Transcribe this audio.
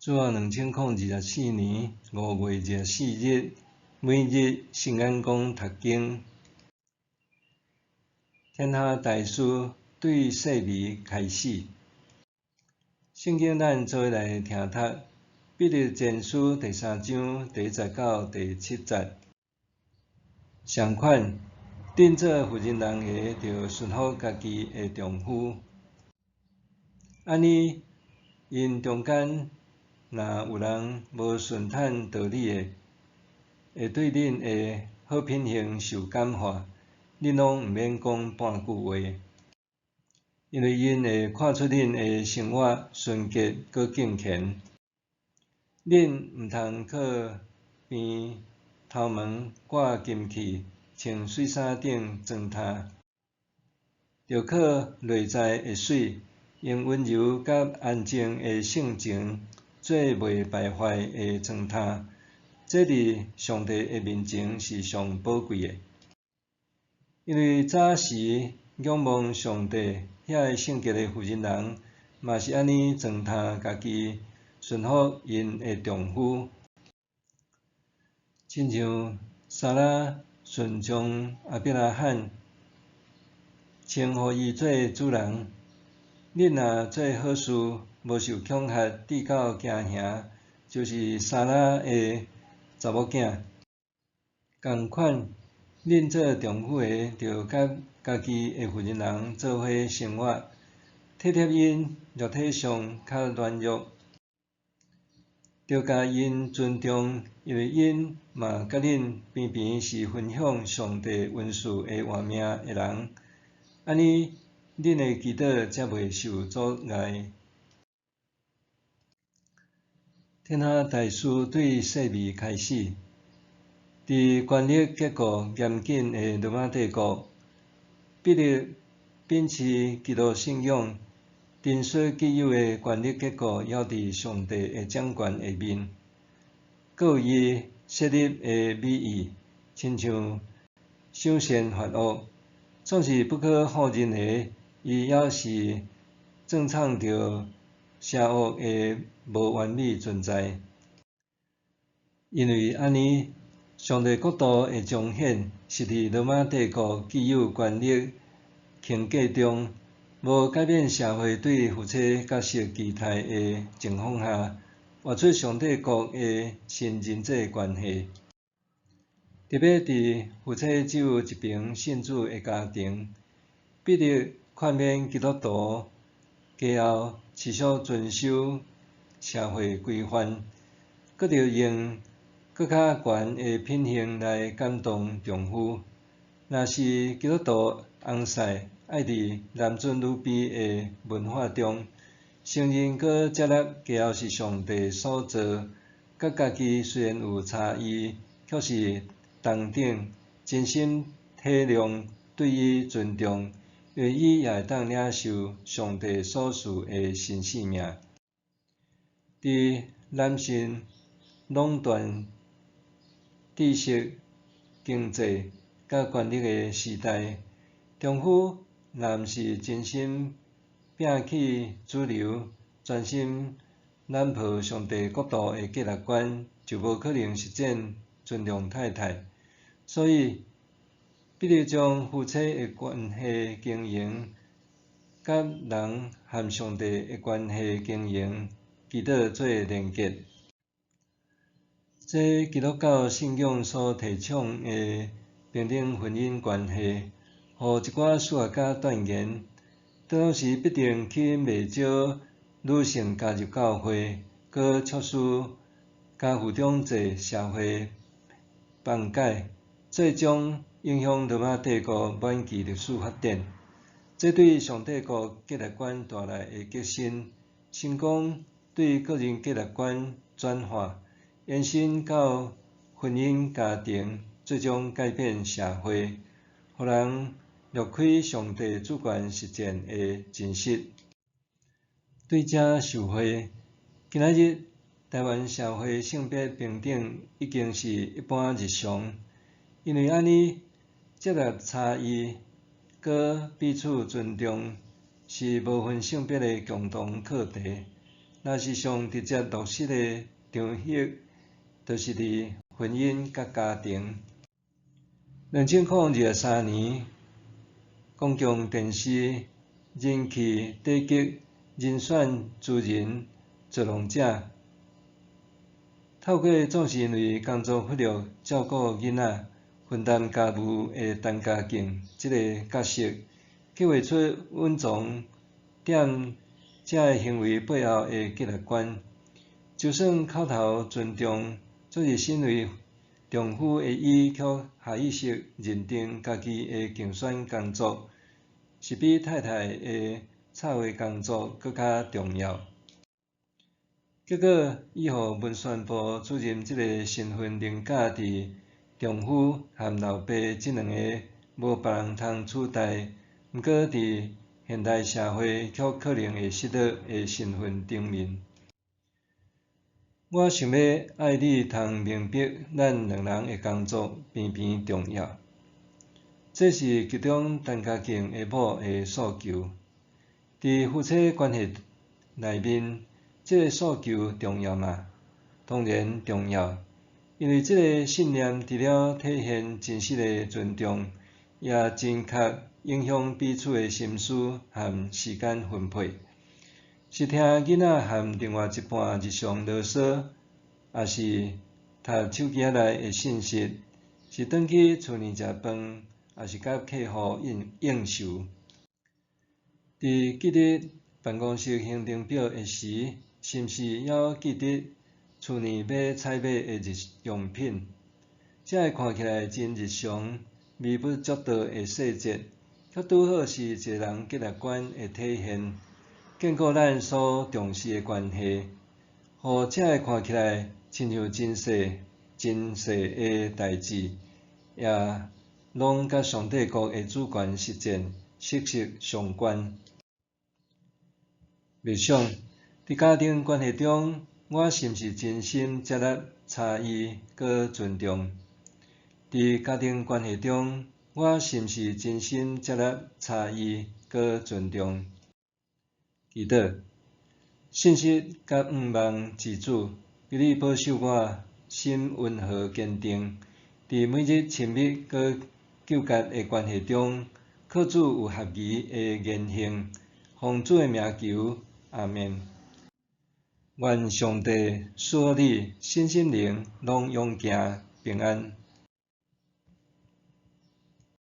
主後2024年5月24日，每日聖眼光讀經，天下大事對細微開始。聖經咱做伙來聽讀《彼得前書》第三章第一節到第七節。相款，恁做婦人人的，著順服家己的丈夫。按呢，𪜶中間若有人無順坦道理的，會對恁的好品行受感化，恁攏毋免講半句話。因為𪜶會看出恁的生活純潔閣敬虔。恁毋通靠邊頭毛掛金器，穿媠衫頂妝呔，著靠內在的媠，用溫柔佮安靜的性情做袂敗壞的妝呔，這佇上帝的面前是上寶貴的。因為早時仰望上帝遐个聖潔的婦人人，嘛是按呢妝呔家己，順服𪜶的丈夫，親像撒拉順從亞伯拉罕，稱呼伊做主人。恁若做好事，無受恐嚇，直到驚嚇，就是撒拉的查某囝。仝款，恁做丈夫的，著佮家己的婦人人做伙生活，體貼𪜶肉體上較軟弱，著共𪜶尊重，因為𪜶嘛佮恁平平是分享上帝恩賜的活命的人，按呢，恁的祈禱才袂受阻礙。天下大事對細微開始，佇權力結構嚴謹的羅馬帝國，彼得秉持基督信仰，珍惜既有的權力結構，猶佇上帝的掌權下面，閣有伊設立的美意，親像賞善罰惡，總是不可否認的，伊猶是藏藏著邪惡的無完美存在。因為按呢，上帝國度的彰顯是佇羅馬帝國既有權力框架中，無改變社會對夫妻角色期待的情況下，活出上帝國的新人際關係。特別佇夫妻只有一爿信主的家庭，彼得勸勉基督徒家後持續遵守社會規範，閣著用閣較懸的品行來感動丈夫。若是基督徒翁婿愛佇男尊女卑的文化中，承認閣接納家後是上帝所造，佮家己雖然有差異，卻是同等，真心體諒，對伊尊重，因為伊也會當領受上帝所賜的新生命。佇男性壟斷知識、經濟佮權力的時代，丈夫若毋是真心摒棄主流，專心攬抱上帝國度的價值觀，就無可能實踐尊重太太。所以，彼得將夫妻的關係經營，佮人和上帝的關係經營，祈禱做連結。這基督教信仰所提倡的平等婚姻關係，予一寡史學家斷言，當時必定吸引袂少女性加入教會，閣促使家父長制社會崩解，最終影響羅馬帝國晚期歷史發展。這對上帝國價值觀帶來的革新，成功對個人價值觀轉化，延伸到婚姻家庭，最終改變社會，予人略窺上帝主權實踐的真實。對這受惠，今仔日台灣社會性別平等已經是一般日常，因為按呢，接納差異，閣彼此尊重，是無分性別的共同課題。若是上直接落實的場域，就是佇婚姻佮家庭。2023年，公共電視人氣第一人選之人造浪者，透過總是因為工作忽略照顧囡仔、分擔家務的陳嘉敬這个角色，刻畫出隱藏踮這个行為背後的價值觀。就算口頭尊重，昨日身為丈夫的伊卻下意識認定家己的競選工作是比太太的策劃工作閣較重要。結果，伊予文宣部主任這个身份凌駕佇丈夫和老爸這兩个無別人通取代，毋過佇現代社會卻可能會失落的身份頂面。我想欲愛你通明白，咱兩人的工作平平重要。這是劇中陳嘉敬的某的訴求。佇夫妻關係內面，這个訴求重要嗎？當然重要，因為這个信念除了體現真實的尊重，也真確影響彼此的心思和時間分配。是聽囡仔和另外一半日常囉嗦，抑是讀手機仔內的信息？是轉去厝內食飯，抑是佮客戶應應酬？佇記得辦公室行程表的時，是毋是猶記得厝內欲採買的日用品？這个看起來真日常、微不足道的細節，卻拄好是一個人價值觀的體現，堅固咱所重視的關係，予這个看起來親像真細、真細的代誌，也攏佮上帝國的主權實踐息息相關。默想，佇家庭關係中，我是毋是真心接納差異閣尊重？佇家庭關係中，我是毋是真心接納差異閣尊重？祈禱，信實佮向望之主，求你保守我心溫和堅定，佇每日親密閣糾結的關係中，靠主有合宜的言行，奉主的名求，阿們。願上帝賜予你身心靈攏勇健平安。